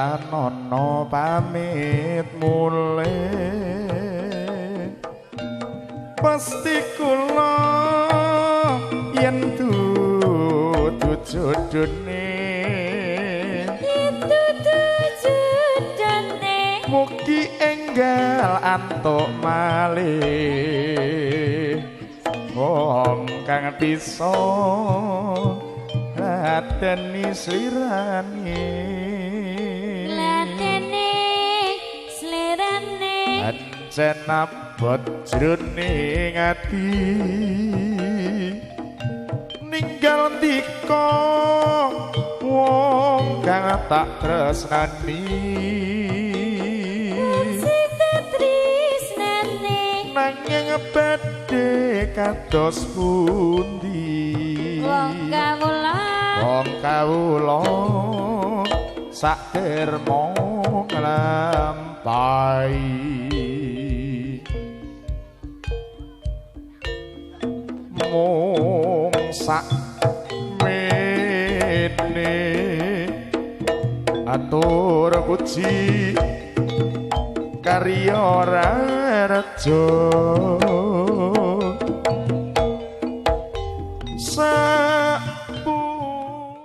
Pranono pamit mulih. Pasti kula yen dudu jodone, Dudu jodone, mugi enggal antuk malih wong kang bisa ladeni slirane. Ladeni slirane. Ancen abot jroning ati ninggal ndika wong kang tak tresnani. Sing tresnane. Nanging badhe kados pundi? Wong kawula. Wong kawula sak derma nglampahi mung sak mene atur puji karya raja.